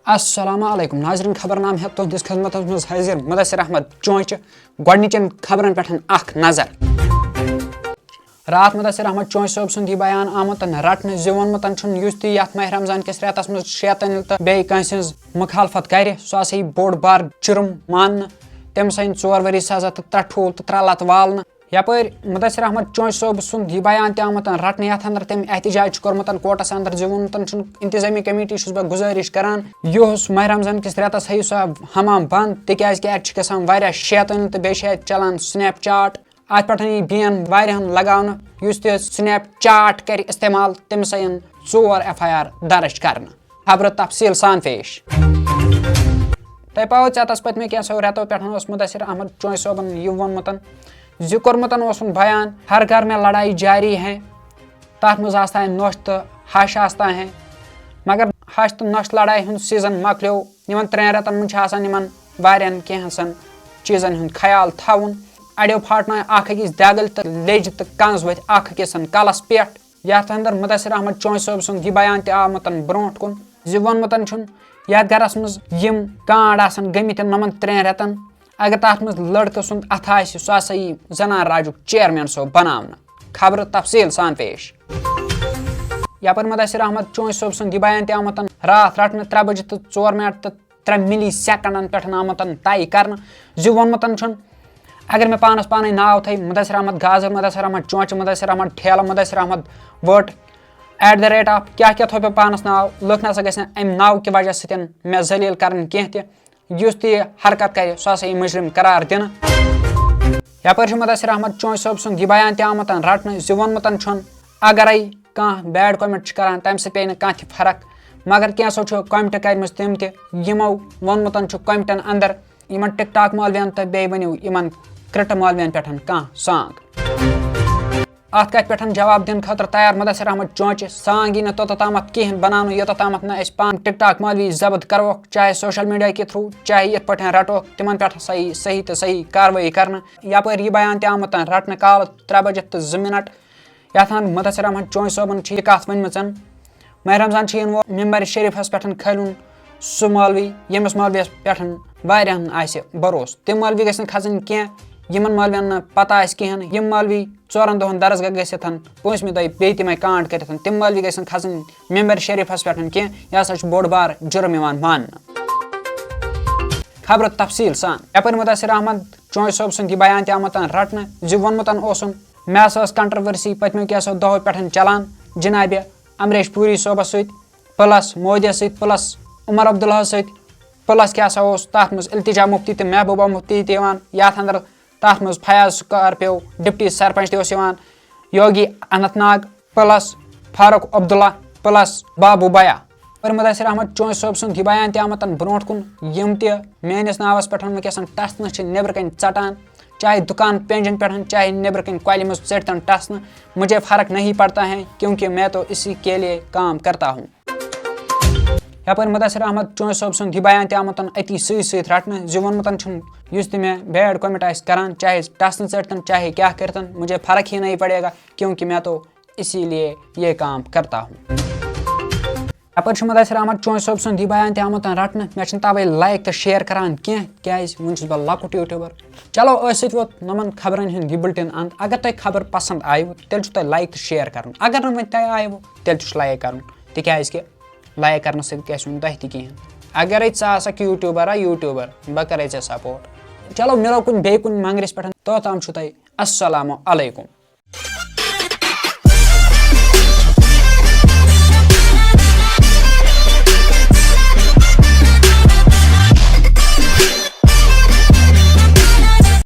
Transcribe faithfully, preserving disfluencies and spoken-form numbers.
السلام علیکم ناظرین، خبر نام ہیتھ تُہنٛدِس خدمتس منٛز حٲضِر مدثر احمد چونچہِ۔ گۄڈٕنِچن خبرن پٮ۪ٹھ اکھ نظر۔ راتھ مدثر احمد چونچہِ صٲب سُنٛد یہِ بیان آمُت رٹنہٕ زِ ووٚنمُت چھُن یُس تہِ یتھ ماہ رمضان کِس رٮ۪تس منٛز شیطٲنی تہٕ بیٚیہِ کٲنٛسہِ ہٕنٛز مخالفت کرِ، سُہ ہسا یی بوٚڑ بار جُرم ماننہٕ۔ تٔمِس ہسا یِن ژور ؤری سزا تہٕ ترٛےٚ ٹھوٗل تہٕ ترٛےٚ لتہٕ والنہٕ۔ یپٲرۍ مدثر احمد چونچہِ صٲب سُنٛد یہِ بیان تہِ آمُت رٹنہٕ، یتھ اندر تٔمۍ احتجاج چھُ کوٚرمُت کورٹس اندر زِ ووٚنمُت چھُن انتظامی کمیٹی چھُس بہٕ گُزٲرِش کران، یُہُس ماہ رمضان کِس رٮ۪تس ہٲیِو سا حمام بند، تِکیازِ کہِ اتہِ چھِ گژھان واریاہ شیطٲنی تہٕ بیٚیہِ چھِ اتہِ چلان سنیپ چیٹ۔ اتھ پٮ۪ٹھ یی بین واریاہن لگاونہٕ، یُس تہِ سنیپ چیٹ کرِ استعمال، تٔمِس یِن ژور ایف آی آر درج کرنہٕ۔ خبرٕ تفصیٖل سان پیش۔ تۄہہِ پاوو ژٮ۪تس پٔتمہِ کینٛژھو رٮ۪تو پٮ۪ٹھ اوس مدثر احمد چونچہِ صٲبن یہِ ووٚنمُت زِ کوٚرمُت اوسُن بیان، ہر گھر میں لڑائی جاری ہے، تتھ منٛز آستا ہے نۄش تہٕ ہش آستا ہے، مگر ہش تہٕ نۄش لڑایہِ ہُنٛد سیزن مۄکلیو۔ یِمن ترٛٮ۪ن رٮ۪تن منٛز چھِ آسان یِمن واریاہن کینٛژھن چیٖزن ہُنٛد خیال تھاوُن۔ اڑیو پھاٹنٲے اکھ أکِس دٮ۪گٕلۍ تہٕ لیٚجہِ تہٕ کنٛز ؤتھۍ اکھ أکِس کلس پٮ۪ٹھ۔ یتھ اندر مدثر احمد چونچہِ صٲب سُنٛد یہِ بیان تہِ آمُت برونٛٹھ کُن زِ ووٚنمُت چھُن یتھ گرس منٛز یِم کانٛڈ آسن گٔمٕتۍ یِمن ترٛٮ۪ن رٮ۪تن، اگر تتھ منٛز لڑکہٕ سُنٛد اتھٕ آسہِ، سُہ ہسا یی زنان راجُک چیئرمین صٲب بناونہٕ۔ خبرٕ تفصیٖل سان پیش۔ یپٲرۍ مدثر احمد چونچہِ صٲب سُنٛد یہِ بیان تہِ آمُت راتھ رٹنہٕ ترٛےٚ بجہِ تہٕ ژور منٹ تہٕ ترٛےٚ ملی سیکنڈن پٮ۪ٹھ آمُت طے کرنہٕ زِ ووٚنمُت چھُن، اگر مےٚ پانس پانے ناو تھایہِ مدثر احمد گازر، مدثر احمد چونچہِ، مدثر احمد ٹھیلہٕ، مدثر احمد وٹ، ایٹ دا ریٹ آف کیٛاہ کیٛاہ تھوٚو مےٚ پانس ناو، لُکھ نسا گژھن امہِ ناو کہِ وجہ سۭتۍ مےٚ ذلیل کرٕنۍ کینٛہہ تہِ۔ یُس تہِ یہِ حرکت کرِ، سُہ ہسا یی مُجرم قرار دِنہٕ۔ یپٲرۍ چھُ مدثر احمد چونچہِ صٲب سُنٛد یہِ بیان تہِ آمُت رٹنہٕ زِ ووٚنمُت چھُن، اگرے کانٛہہ بیڈ کمنٹ چھُ کران، تمہِ سۭتۍ پیٚیہِ نہٕ کانٛہہ تہِ فرق، مگر کینٛژھو چھُ کمنٹ کرِمٕژ تِم تہِ، یِمو ووٚنمُت چھُ کمنٹن اندر یِمن ٹک ٹاک مولوین تہٕ بیٚیہِ ؤنِو یِمن کرٛٹہٕ مولوین پٮ۪ٹھ کانٛہہ سانگ۔ اتھ کتھِ پٮ۪ٹھ جواب دِنہٕ خٲطرٕ تیار مدثر احمد چونچہِ، سانگ یی نہٕ توٚتتھ تامتھ کِہیٖنۍ بناونہٕ یوٚتتھ تامتھ نہٕ أسۍ پانہٕ ٹک ٹاک مولوی ضبط کروکھ، چاہے سوشل میڈیا کہِ تھرو، چاہے یِتھ پٲٹھۍ رٹوکھ، تِمن پٮ۪ٹھ ہسا یی صحیح تہٕ صحیح کاروٲیی کرنہٕ۔ یپٲرۍ یہِ بیان تہِ آمُت رٹنہٕ کالہٕ ترٛےٚ بجہِ تہٕ زٕ منٹ، یتھ اندر مدثر احمد چونچہِ صٲبن چھِ یہِ کتھ ؤنمٕژ، ماہ رمضان چھِ یِنہٕ وول ممبر شریفس پٮ۪ٹھ کھٲلُن سُہ مولوی، ییٚمِس مولویس پٮ۪ٹھ واریاہن آسہِ بھروسہٕ۔ تِم مولوی گژھن کھسٕنۍ کینٛہہ، یِمن مولوین نہٕ پتہ آسہِ کِہیٖنۍ۔ یِم مولوی ژورن دۄہن درس گاہ گٔژھِتھ پوٗنٛژمہِ دۄہہِ بیٚیہِ تِمے کانٛڈ کٔرِتھ، تِم مولوی گژھن کھسٕنۍ ممبر شریفس پٮ۪ٹھ کینٛہہ۔ یہِ ہسا چھُ بوٚڑ بار جُرم یِوان ماننہٕ۔ خبرٕ تفصیٖل سان۔ یپٲرۍ مدثر احمد چونچہِ صٲب سُنٛد یہِ بیان تہِ آمُت رٹنہٕ زِ ووٚنمُت اوسُن، مےٚ ہسا ٲس کنٹروورسی پٔتمیو کینٛژھو دۄہو پٮ۪ٹھ چلان جناب امریش پوری صٲبس سۭتۍ، پلس مودیس سۭتۍ، پلس عمر عبداللہ سۭتۍ، پلس کیٛاہ سا اوس تتھ منٛز التجا مفتی تہٕ محبوبہ مفتی تہِ یِوان یتھ اندر، تتھ منٛز فیاض سکارپیو ڈپٹی سرپنچ تہِ اوس یِوان، یوگی اننت ناگ، پلس فاروق عبداللہ، پلس بابو بیا۔ اور مدثر احمد چونچہِ صٲب سُنٛد یہِ بیان تہِ آمُت برونٛٹھ کُن، یِم تہِ میٲنِس ناوس پٮ۪ٹھ وٕنکیٚس ٹسنہٕ چھِ نیبرٕ کنۍ ژٹان، چاہے دُکان پینجن پٮ۪ٹھ، چاہے نیبرٕ کنۍ کۄلہِ منٛز ژٔٹۍ تن ٹسنہٕ، مجھے فرق نہیں پڑتا ہے، کیونکہ میں تو اسی کے لیے کام کرتا ہوں۔ یپٲرۍ مدثر احمد چونچہِ صٲب سُنٛد یہِ بیان تہِ آمُت أتی سۭتۍ سۭتۍ رٹنہٕ زِ ووٚنمُت چھُم، یُس تہِ مےٚ بیڈ کمنٹ آسہِ کران، چاہے ٹسنہٕ ژٔٹۍ تن، چاہے کیٛاہ کٔرۍ تن، مجھے فرق ہی نہیں پڑے گا، کیونکہ میں تو اسی لیے یہ کام کرتا ہوں۔ یپٲرۍ چھُ مدثر احمد چونچہِ صٲب سُنٛد یہِ بیان تہِ آمُت رٹنہٕ۔ مےٚ چھُنہٕ توے لایک تہٕ شیئر کران کینٛہہ، کیازِ وُنہِ چھُس بہٕ لۄکُٹ یوٗٹیوٗبر۔ چلو، ٲسۍ سۭتۍ ووت نۄمن خبرن ہُنٛد یہِ بُلٹن اند۔ اگر تۄہہِ خبر پسند آیوٕ، تیٚلہِ چھُ تۄہہِ لایک تہٕ شیئر کرُن۔ اگر نہٕ وۄنۍ تۄہہِ آیوٕ، تیٚلہِ تہِ چھُ لایک کرُن، تِکیازِ کہِ لایک کرنہٕ سۭتۍ گژھِ نہٕ تۄہہِ تہِ کِہیٖنۍ۔ اگرے ژٕ آسکھ یوٗٹیوٗبر ہا یوٗٹیوٗبر، بہٕ کرے ژےٚ سپورٹ۔ چلو، مِلو کُنہِ بیٚیہِ کُنہِ منگرِس پٮ۪ٹھ۔ توٚتام چھُ تۄہہِ السلام علیکم۔